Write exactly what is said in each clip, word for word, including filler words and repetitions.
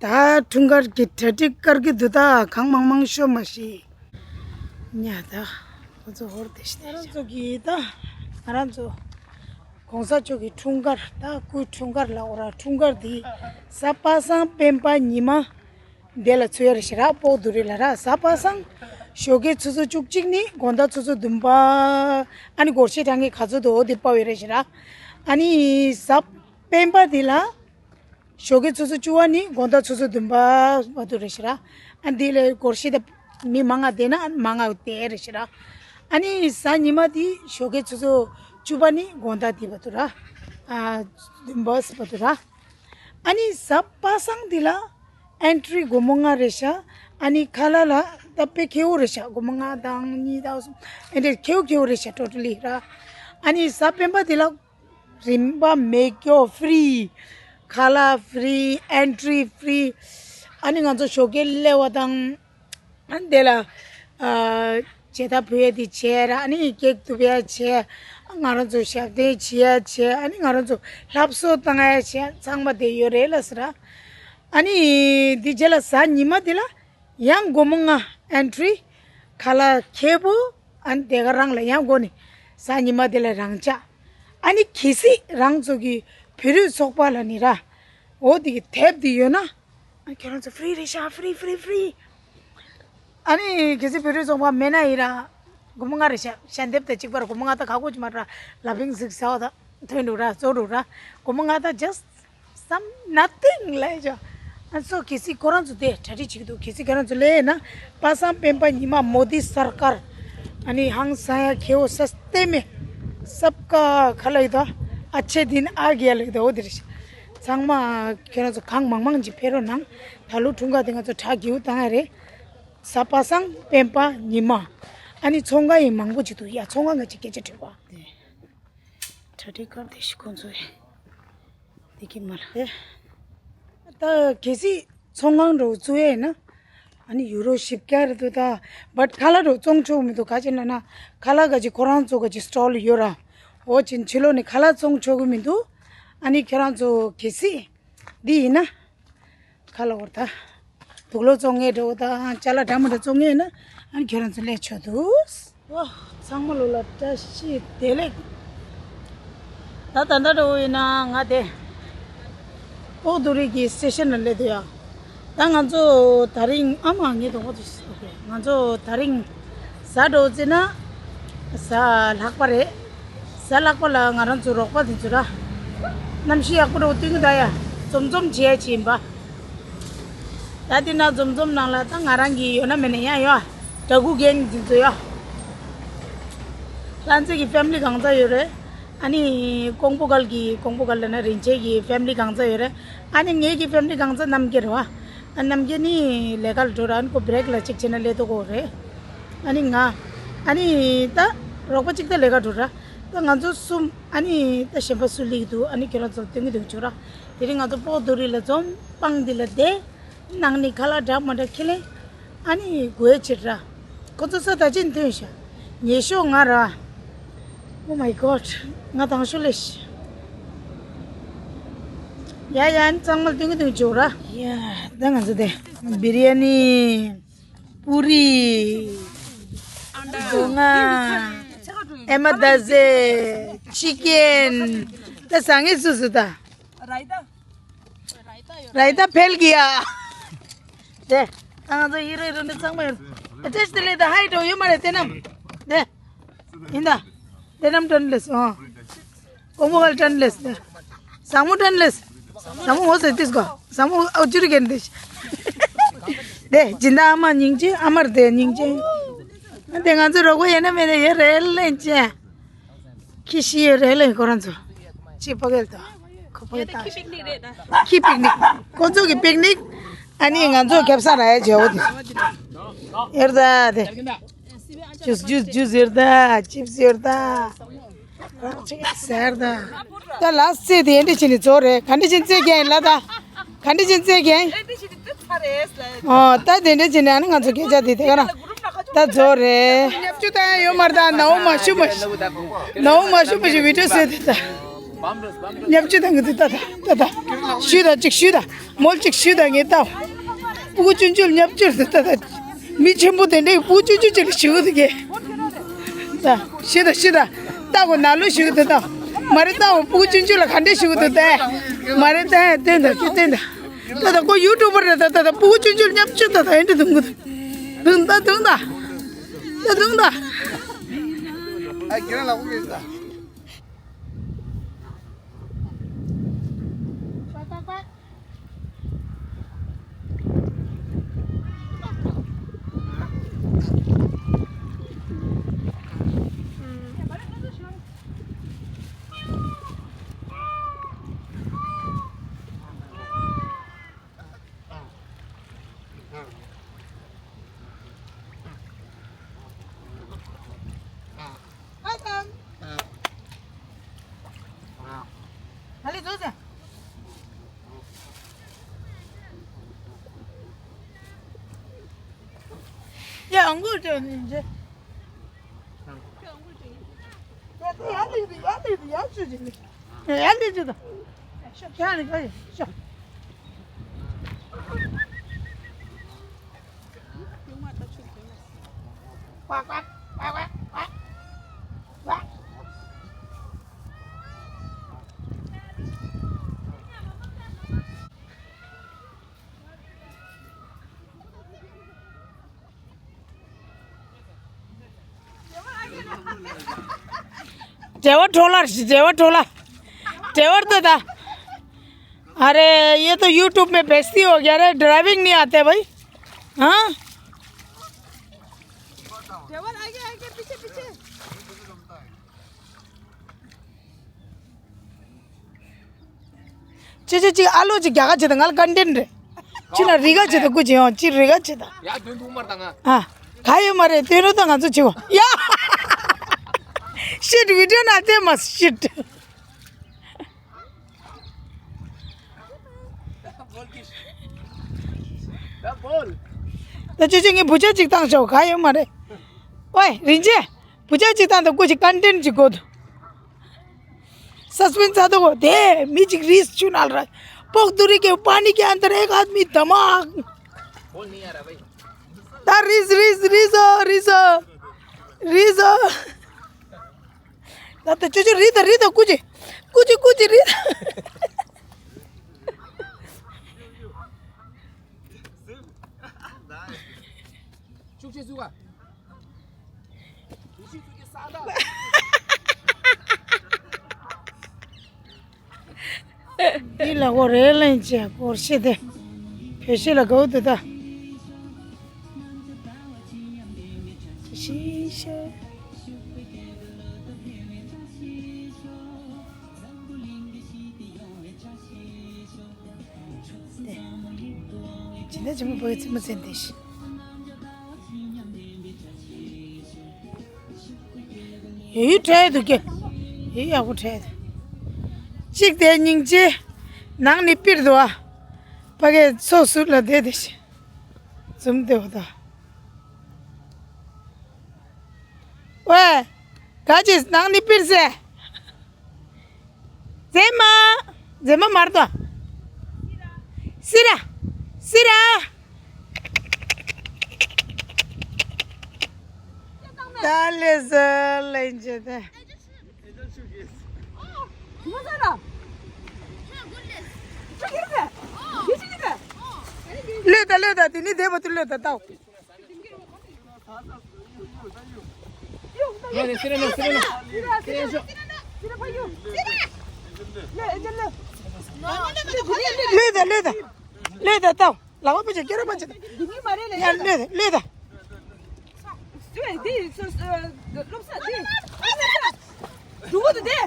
ད་འཁྲུངས་སྐར་གྱི་གྲ་སྒྲིག་དཀར་གྱི་འདུག་ད་གང་མང་མང་ཤོ་མ་ཤེས། ཉ་ད་ཁོ་ཚོ་ཧོར་དེ་ཤི་ང་རང་ཚོ་གི་ད་ང་རང་ཚོ་གོང་ས་མཆོག་གི་འཁྲུངས་སྐར་ད་སྐུའི་འཁྲུངས་སྐར་ལ་འོ་ར་འཁྲུངས་སྐར་དེ་གཟའ་པ་སངས་སྤེན་པ་ཉི་མ་དེ་ལ་ཚུད་ཡ་རེད་ཤི་ར། སྤོག་དུ་རེད་ལ་ར། གཟའ་པ་སངས་ཞོགས་ཀའི་ཆུ་ཚོད་བཅུ་གཅིག་ནི་དགོང་དག་ཆུ་ཚོད་བདུན་པ། ཨ་ནི་སྒོར་གཞས་གྲགས་ངེས་ག་ཚོད་དུ་འོ་དེ་པ་བའི་རེད་ཤི་ར། ཨ་ནི་གཟའ་སྤེན་པ་དེ་ལ་ཞོགས་ཀའི་ཆུ་ཚོད་བཅུ་པ་ནི་དགོང་དག་ཆུ་ཚོད་བདུན་པ་བར་དུ་རེད་ཤི་ར། ཨ་འདི་ལས་སྒོར་གཞས་དེ་མི་མང་ང་བསྡད་ན་མང་ང་བསྡད་རེད་ཤི་ར། ཨ་ནི་གཟའ་ཉི་མ་དེ་ཞོགས་ཀའི་ཆུ་ཚོད་བཅུ་པ་ནི་དགོང་དག་དེ་བར་དུ་ར། ཨ་བདུན་པ་བར་དུ་ར། ཨ་ནི་གཟའ་པ་སངས་དེ་ལ་ཨེན་ཊི་རི་སྒོར་མོ་ལྔ་རེད་ཤག་ཨ་ནི་ཁ་ལག་ལ་ད་དཔེ་ཁེ་བོ་རེད་ཤག་སྒོར་མོ་ལྔ་དང་གཉིས་དང་གསུམ་ཨེ་འདྲ་ཁེ་བོ་ཁེ་བོ་རེད་ཤག་ཊོ་ཊལ་ལི་ར། ཨ་ནི་གཟའ་སྤེན་པ་དེ་ལ་རིན་པ་མེད་སྐྱོ་ཧྥི་རི། ཁ་ལག་ཧྥི་རི། ཨེན་ཊི་རི་ཧྥི་རི། ཨ་ནི་ང་ཚོ་ཞོགས་ཀས་སླེབས་པ་དང་ཨ་ནི་དེ་ལ་ཨ་ཇེ་ཐ་བུ་ཡ་དེ་བྱས་ར། ཨ་ནི་ཀེག་གཏུབ་ཡ་བྱས། ང་རང་ཚོ་ཞབས་བརྟན་བྱེད་ཡ་བྱས། ཨ་ནི་ང་རང་ཚོ་ལྷ་གསོལ་བཏང་ཡ་བྱས། ཚང་མ་དེ་ཡོད་རེད་ལ་ཟེར་ར། ཨ་ནི་དེ་རྗེས་ལ་གཟའ་ཉི་མ་དེ་ལ་ཡང་སྒོར་མོ་ལྔ་ཨེན་ཊི་རི། ཁ་ལག་ཁེ་པོ། ཨ་ནི་དེ་ག་རང་ལ་ཡང་སྒོ་ནས་གཟའ་ཉི་མ་དེ་ལ་རང་འཇགས། ཨ་ནི་གལ་སྲིད་རང་ཚོ་གི་བོད་རིགས་ཚོགས་པ་ལ་ནི་ར་འོ་དེ་གི་དེབ་དེ་ཡོད་ན། ཨ་ཁྱེད་རང་ཚོ་ཧྥི་རི་རེད་ཤག་ཧྥི་རི་ཧྥི་རི་ཧྥི་རི། ཨ་ནི་གལ་སྲིད་བོད་རིགས་ཚོགས་པ་མེད་ན་ཡིན་ར། སྒོར་མོ་ལྔ་རེད་ཤག་ཞལ་འདེབས་དང་གཅིག་པར་སྒོར་མོ་ལྔ་དང་ཁ་ཁོ་ཅི་མ་ར་ལ་ཕིང་ཟིག་ཟ་བ་དང་ཐོན་འགྲོ་ར་གཙོ་འགྲོ་ར། སྒོར་མོ་ལྔ་དང་just some nothing ལས་ཅོ། ཨ་ཚོ་གལ་སྲིད་ཁོ་རང་ཚོ་དེ་གྲ་སྒྲིག་བྱེད་ཀྱི་འདུག་གལ་སྲིད་ཁྱེད་རང་ཚོ་ལས་ན་པ་སངས་སྤེན་པ་ཉི་མ་མོ་དི་སར་ཀར། ཨ་ནི་ཧང་སང་ཡ་ཁེ་བོ་སས་ཏེ་མེ། སབ་ཀ་ཁ་ལ་ཡི་དོ། ཨ་ཆེ་དིན་ཨ་གེ་ལ་ཡི་དོ་འོ་དེ་རེད་ཤག་ཚང་མ་ཁྱེད་རང་ཚོ་གང་མང་མང་ཅིག་ཕེབས་རོགས་གནང་། ད་ལོ་འཁྲུངས་སྐར་དེ་ང་ཚོ་གྲ་སྒེའུ་བཏང་ཡ་རེད། གཟའ་པ་སངས་སྤེན་པ་ཉི་མ། ཨ་ནི་ཚོང་ཁང་ཡིན་མང་པོ་ཅིག་འདུག་ཡ། ཚོང་ཁང་ང་ཅིག་སྐད་ཆ་དྲི་བ། གྲ་སྒྲིག་གར་དེ་ཞིག་ཁོང་ཚོ་ཡིན། དེ་གི་མ་ལ་ད་གལ་སྲིད་ཚོང་ཁང་འགྲོ་བཙུགས་ཡས་ན། ཨ་ནི་ཡུ་རོ་ཞིབ་རྒྱ་རེད་འདུག་ད། བཊ་ཁ་ལག་འགྲོ་བཙོང་ཆོག་གི་མི་འདུག་ག་ཅི་ན་ན་ཁ་ལག་ག་ཅི་ཁོ་རང་ཚོ་ག་ཅི་སི་ཊོལ་ཡོད་ར། འོ་ཅིན་ཕྱི་ལོགས་ནས་ཁ་ལག་བཙོང་ཆོག་གི་མི་འདུག་ཨ་ནི་ཁྱེད་རང་ཚོ་གལ་སྲིད་འདི་ཡིན་ན། ཁ་ལ་འོར་ད། དུག་ལོག་བཙོང་ངེས་འགྲོ་དང་ཅ་ལག་འདྲ་མི་འདྲ་བཙོང་ངེས་ན་ཨ་ནི་ཁྱེད་རང་ཚོ་སླེབས་ཆོག་འདུག་ཨོ། ཚང་མ་ལོ་ལ་བཀྲ་ཤིས་བདེ་ལེགས། ད་ད་ལྟ་འགྲོ་ཡིན་ན་ང་དེ་ཨོ་དུ་རི་གི་སི་ཊེ་ཤན་ལ་སླེབས་འདུག་ཡ། ད་ང་ཚོ་ད་རིང་ཨ་མ་ངའི་གདོང་པ་ཚོ་ཞིག་ང་ཚོ་ད་རིང་གཟའ་འགྲོ་རྩིས་ན་གཟའ་ལྷག་པ་རེད། གཟའ་ལྷག་པ་ལ་ང་རང་ཚོ་རོགས་པ་དེ་ཚོ་ར་གནམ་གཤིས་ཡག་པོ་འགྲོ་སྟོན་གི་ད་ཡ། འཛོམས་འཛོམས་བྱེད་ཡ་ཅིག་ཡིན་པ། ད་དེ་ན་འཛོམས་འཛོམས་ནང་ལ་ད་ང་རང་གི་ཡོད་ན་མེད་ན་ཡང་ཡོད། ཨ་ཀུ་གེང་དེ་ཚོ་ཡོད། ལྷ་མཛེས་ཀྱི་ཕེ་མི་ལི་གང་ཚ་ཡོད་རེད། ཨ་ནི་ཀོང་པོ་གལ་གྱི་ཀོང་པོ་གལ་ལ་ན་རིན་ཆེན་གྱི་ཕེ་མི་ལི་གང་ཚ་ཡོད་རེད། ཨ་ནི་ངེད་ཀྱི་ཕེ་མི་ལི་གང་ཚ་རྣམ་རྒྱལ་རེད་བ། ཨ་རྣམ་རྒྱལ་ནི་ལས་ཀ་ལ་འགྲོ་ར་ཨ་ནི་ཁོ་བྷི་རེག་ལ་གཅིག་བྱས་ན་སླེབས་དོ་གོ་རེད། ཨ་ནི་ང་ཨ་ནི་ད་རོགས་པ་གཅིག་ད་ལས་ཀ་འགྲོ་ར། ད་ང་ཚོ་གསུམ་ཨ་ནི་ད་གཞན་པ་སུ་སླེབས་འདུག་ཨ་ནི་ཁྱོད་རང་ཚོར་སྟོན་གི་འདུག་བྱོས་ར། དེ་རིང་ང་ཚོ་སྤོག་རྡོ་རི་ལ་འཛོམས་སྤང་འདི་ལ་བསྡད། ནང་ནས་ཁ་ལག་འདྲ་མ་འདྲ་ཁྱེར་ལེན། ཨ་ནི་དགོས་ཕྱིར་ར། ཁོ་ཚོ་ས་ད་ཅི་འཐོན་ཤག་ཉེ་ཤོག་ང་ར། Oh my god. ང་དང་ཤོག་ལེ་ཤི། ཡ་ཡ་ཨ་ནི་གཙང་མ་ལ་སྟོན་གི་འདུག་བྱོས་ར། ཡ་ད་ང་ཚོ་དེ་བི་རི་ཡ་ནི། པུ་རི། སྒོ་ང་། ཨེ་མ་ད་ཟེ། ཅི་ཀེན། ད་ཟ་ངེས་སུ་སུ་ད། ར་ཡི་ད་ཕེལ་གི་ཡ། དེ། ད་ང་ཚོ་ཧི་རོ་ཧི་རོ་ནི་ཚང་མ་ཡོད། ཨ་ཏེས་དེ་ལས་ད་ཧའི་འགྲོ་ཡོད་མ་རེད་དེ་ནམ། དེ། ཡིན་ད། དེ་ནམ་ཏྲོན་ལེས་ཨོ། ཀོང་པོ་གལ་ཏྲན་ལེས་ནི། བཟང་མོ་ཏྲན་ལེས། བཟང་མོ་འོ་ཟེར་ཏིས་གོ། བཟང་མོ་ཨོ་ཅི་རི་གན་ཏིས། དེ་སྦྱིན་བདག་ཨ་མ་སྙིང་རྗེ་ཨ་མར་དེ་སྙིང་རྗེ། དེ་ང་ཚོ་རོགས་པ་ཡིན་ན་མེད་ན་ཡོད་རེད་ལེན་ཅེ། ཁྱི་ཤི་ཡོད་རེད་ལེན་ཁོ་རང་ཚོ། ཅི་པ་གལ་དོ། ཁོ་པ་ཡོད་ད། ཁྱི་པིག་ནིག་རེད་ད། ཁྱི་པིག་ནིག་ཁོ་ཚོ་གི་པིག་ནིག་ཨ་ནི་ང་ཚོ་ཁེབ་ས་ར་ཡ་ཇོ་བོ་དེ། ཡོད་ད་དེ། ཇུས་ཇུས་ཇུས་ཡོད་ད། ཅིབས་ཡོད་ད། རང་ཅིག་ཟེར་ད། ད་ལ་རྩེ་དེ་འདྲ་བྱས་ནས་རྫོགས་རེད། ག་འདྲ་བྱས་རྩེ་རྒྱན་ལ་ད། ག་འདྲ་བྱས་རྩེ་རྒྱན། ཨོ་ད་དེ་འདྲ་བྱས་ནས་ཨ་ནི་ང་ཚོ་སྐད་ཆ་དེ་དེ་ག་ན་ད་རྫོགས་རེད། ཉབ་ཆུ་ད་ཡང་ཡོད་མ་རེད་ད། ནའུ་མ་ཤུ་མ་ཤི། ནའུ་མ་ཤུ་མ་ཤི་བི་ཌིའོ་བཟོས་དེ་ད། ཉབ་ཆུ་དང་གི་ད་ད་ད་ད་ཞུ་ད་ཅིག་ཞུ་ད་མོལ་ཅིག་ཞུ་ད་ངས་ད་སྤུ་གུ་ཆུང་ཆུང་ཉབ་ཆུ་ད་ད་ད་མི་ཆེན་པོ་དེ་འདྲའི་སྤུ་གུ་ཆུང་ཆུང་ཅིག་ལ་ཞུ་གི་འདུག་གས། ད་ཞུ་ད་ཞུ་ད་ད་གོ་ན་ལོ་ཞུ་གི་འདུག་ད་མ་རེད། ད་འོ་སྤུ་གུ་ཆུང་ཆུང་ལ་ག་འདྲས་ཞུ་གི་འདུག་ད་མ་རེད། ད་བསྟན་ད་ཅི་བསྟན་ད་ད་ད་ཁོ་ཡུ་ཊུབ་པར་རེད། ད་ད་ད་སྤུ་གུ་ཆུང་ཆུང་ལ་ཉབ་ཆུ་ད་ད་ཨེ་འདྲ་འདུག་གི་འདུག་ད་འདུག་ད་ད་འདུག་ད། ཨ་ཁྱེད་རང་ལ་དབུ་མེད་ད། ཡ་ཨང་གོ་ཅོ་ནི་ཇེ། ཡ་ཡ་ལི་ཡ་ལི་ཡ་ཅོ་ཅི་ལི། ཡ་ཡ་ལི་ཅོ་ད། ཡ་ལི་ག་ཡ་ཤ། ड्राइवर ठोला, ड्राइवर ठोला, ड्राइवर तो था। अरे, ये तो YouTube में बेइज्जती हो गया रे, ड्राइविंग नहीं आते भाई। हाँ? ड्राइवर आगे, आगे, पीछे, पीछे। ཅི་ཅི་ཅི་ཨ་ལོ་ཅི་རྒྱ་ག་ཅི་ད་ང་ལ་ཀན་ཊེན་རེད། ཅི་ན་རི་ག་ཅི་ད་ཀུ་ཅི་ཡོང་ཅི་རི་ག་ཅི་ད། ཡ་དོན་དུ་མར་ད་ང་། ཨ། ག་ཡོད་མ་རེད་དོན་དུ་ད་ང་ཚོ་ཅི་བ། ཡ། ཤིཊ་བི་ཌི་ཡོ་ན་དེ་མ་ཤིཊ། ད་ཅི་ཅི་ངས་བུ་ཆ་ཅིག་བཏང་ཤོག་ག་ཡོད་མ་རེད། ཨོའི་རིན་ཆེན། བུ་ཆ་ཅིག་བཏང་ད་ཀུ་ཅི་ཀན་ཊེན་ཅིག་དགོས་འདུག सस्पेंस आता को दे म्यूजिक रीस चुनाल रहा। पोक दूरी के पानी के अंदर एक आदमी धमाक। ता रीस रीस रीस ओ रीस ओ रीस ओ। ता तो चुचु रीत रीत कुछ कुछ कुछ रीत। चुप से सुगा। འདི་ལ་གོ་རེ་ལེན་བྱས་སྐོར་ཤེས་ཏེ། བོད་ཤེས་ལ་གའུ་དུ་ད། ཤི་ཤེས། ཏེ། ཇི་འདྲ་ཇི་མ་བོད་ཙི་མ་ཙན་ཏེ་ཤི། ཡོད་ཡོད་འཕྲད་འདུག་གེ། ཡོད་ཡག་པོ་འཕྲད་འདུག་གཅིག་དེ་སྙིང་རྗེ། ནང་ནས་པིར་འདུག་ཨ། ཕ་གི་སོ་སུ་ལ་བསྡད་དེ་ཤི། འཛུམ་བསྡད་པ་དང་། ཝེ། ག་ཅི་ནང་ནས་པིར་ཟེ། མཛེས་མ། མཛེས་མ་མར་དོ། སི་ར། སི་ར། ད་ལེ་ཟེར་ལེན་བྱེད་དེ། ལོས་ད་ལོས་ད་དེ་ནི་བདེ་པོ་དུ་ལོས་ད་ད། ལོས་ད་ལོས་ད། ལོས་ད་ལོས་ད། ལོས་ད་ལྟ། ལག་པ་པོ་ཆེ་སྐྱེ་ར་པ་ཆེ། འདི་མི་མ་རེད་ལ་ཡ་ལོས་ད་ལོས་ད། འདི་སློབ་ས་འདི། འདུག་འདི།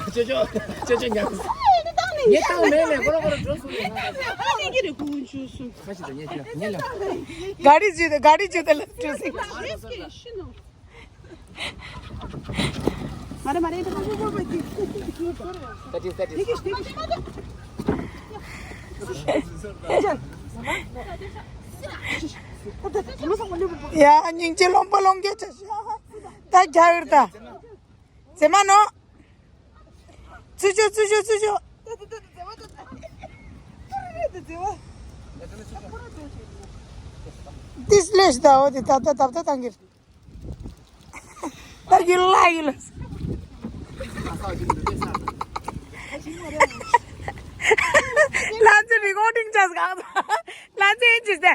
ཅོ་ཅོ་ཅོ་ཅོ་ཉག་ངས་བཏང་མེད་ལས་ཁོ་ར་ཁོ་ར་འགྲོ་སོང་ནས་ཁ་ཤི་ད་ཉེ་ཅོ་ཉེ་ལ། ག་རི་ཇུ་ད་ག་རི་ཇུ་ད་ལ་འགྲོ་སོང་། མ་རེད་མ་རེད། ད་ཅི་ད་ཅི། ཡ་སྙིང་རྗེ་ལོང་པ་ལོང་གེ་ཆ་ཤ། ད་རྒྱག་ཡོད་ད། མཛེས་མ་ནོ། ཚུར་ཤོག་ཚུར་ཤོག་ཚུར་ཤོག་ཏིས་ལེས་ད་འོ་དེ་ད་ད་ད་ད་ད་གིར། ད་གིར་ལ་གིར་ལ། ལ་ཚེ་རི་ཀོར་ཌིང་བྱས་གང་། ལ་ཚེ་ཨེ་ཅིས་ཏེ།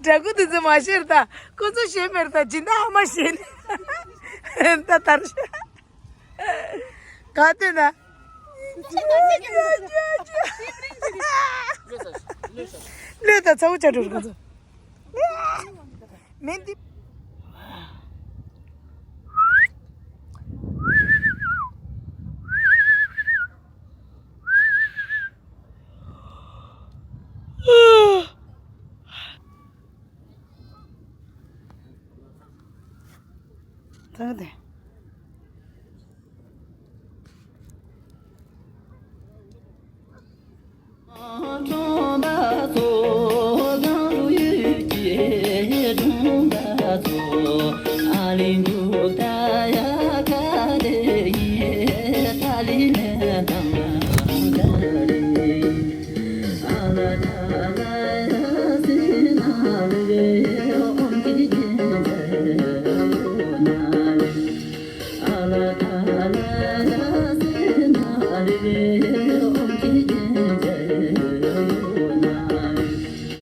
འདྲ་སྐུ་དེ་ཚོ་མ་ཤེས་ད། ཁོ་ཚོ་ཤེས་མེད་ད་སྦྱིན་བདག་ཨ་མ་ཤེས་ནི། ད་དར་ཤ། ག་དེ་ན། ལོས་ད་ཚ་བོ་ཅག་འགྲོ་རུ་ཁོ་ཚོ། མེན་དི།